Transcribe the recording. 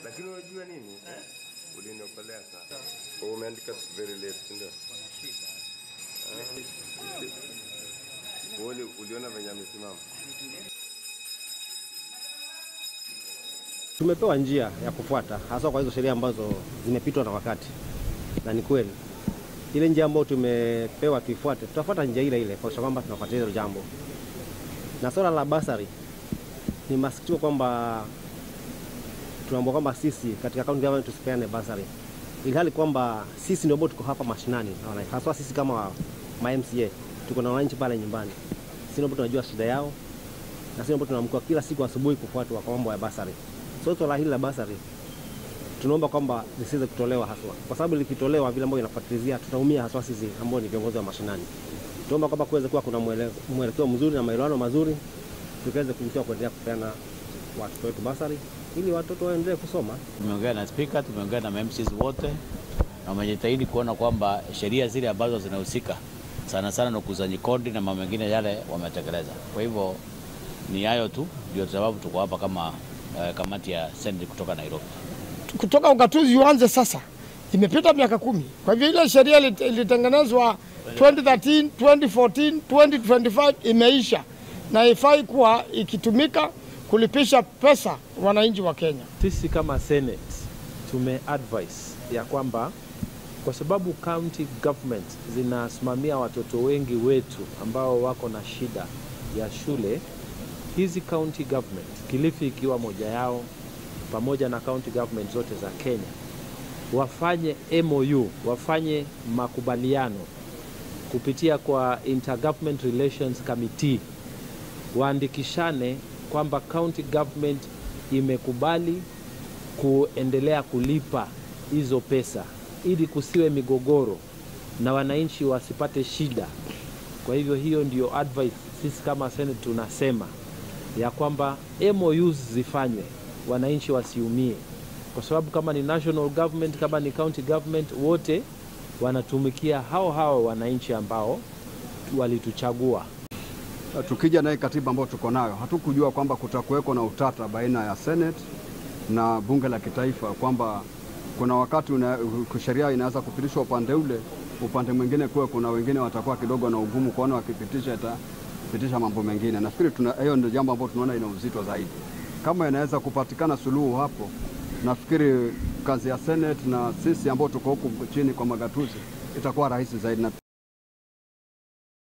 Lakini unajua nini? Uliniokolea sana. Umeandika very late, ndio? Wewe uliona venye amesimama? Tumepewa njia ya kufuata hasa kwa hizo sheria ambazo zimepitwa na wakati. Na ni kweli ile njia ambayo tumepewa tuifuate, tutafuata njia ile ile kwa sababu tunafuatilia hilo jambo. Na swala la basari ni masikitiko kwamba tunaambiwa kwamba sisi katika county government tusipeane basari, ilhali kwamba sisi ndio ambao tuko hapa mashinani, hasa sisi kama ma MCA tuko na wananchi pale nyumbani. Sisi ndio tunajua shida yao na sisi ndio tunaamka kila siku asubuhi kufuatwa kwa mambo ya basari. So swala hili la basari tunaomba kwamba lisiweze kutolewa haswa, kwa sababu likitolewa vile ambavyo inafuatilizia tutaumia haswa sisi ambao ni viongozi wa mashinani. Tunaomba kwamba kuweze kuwa kuna mwelekeo mzuri na maelewano mazuri, tukaweze kuruhusiwa kuendelea kupeana watoto wetu basari ili watoto waendelee kusoma. Tumeongea na speaker, tumeongea na MCs wote na wamejitahidi kuona kwamba sheria zile ambazo zinahusika sana sana na ukusanyaji kodi na mambo mengine yale wametekeleza. Kwa hivyo ni hayo tu ndio sababu tuko hapa kama kamati ya Senate kutoka Nairobi. Kutoka ugatuzi uanze sasa, imepita miaka 10. Kwa hivyo ile sheria ilitengenezwa 2013, 2014, 2025 imeisha na ifai kuwa ikitumika kulipisha pesa wananchi wa Kenya. Sisi kama Senate tume advise ya kwamba kwa sababu county government zinasimamia watoto wengi wetu ambao wako na shida ya shule, hizi county government, Kilifi ikiwa moja yao pamoja na county government zote za Kenya, wafanye MOU, wafanye makubaliano kupitia kwa Intergovernment Relations Committee, waandikishane kwamba county government imekubali kuendelea kulipa hizo pesa ili kusiwe migogoro na wananchi wasipate shida. Kwa hivyo hiyo ndio advice sisi kama Senate tunasema ya kwamba MOUs zifanywe, wananchi wasiumie, kwa sababu kama ni national government, kama ni county government, wote wanatumikia hao hao wananchi ambao walituchagua. Tukija na katiba ambayo tuko nayo, hatukujua kwamba kutakuweko na utata baina ya Senate na bunge la kitaifa, kwamba kuna wakati sheria inaweza kupitishwa upande ule, upande mwingine kuwe kuna wengine watakuwa kidogo na ugumu kuona wakipitisha itapitisha mambo mengine. Nafikiri hiyo ndio jambo ambalo tunaona ina uzito zaidi. Kama inaweza kupatikana suluhu hapo, nafikiri kazi ya Senate na sisi ambao tuko huku chini kwa magatuzi itakuwa rahisi zaidi.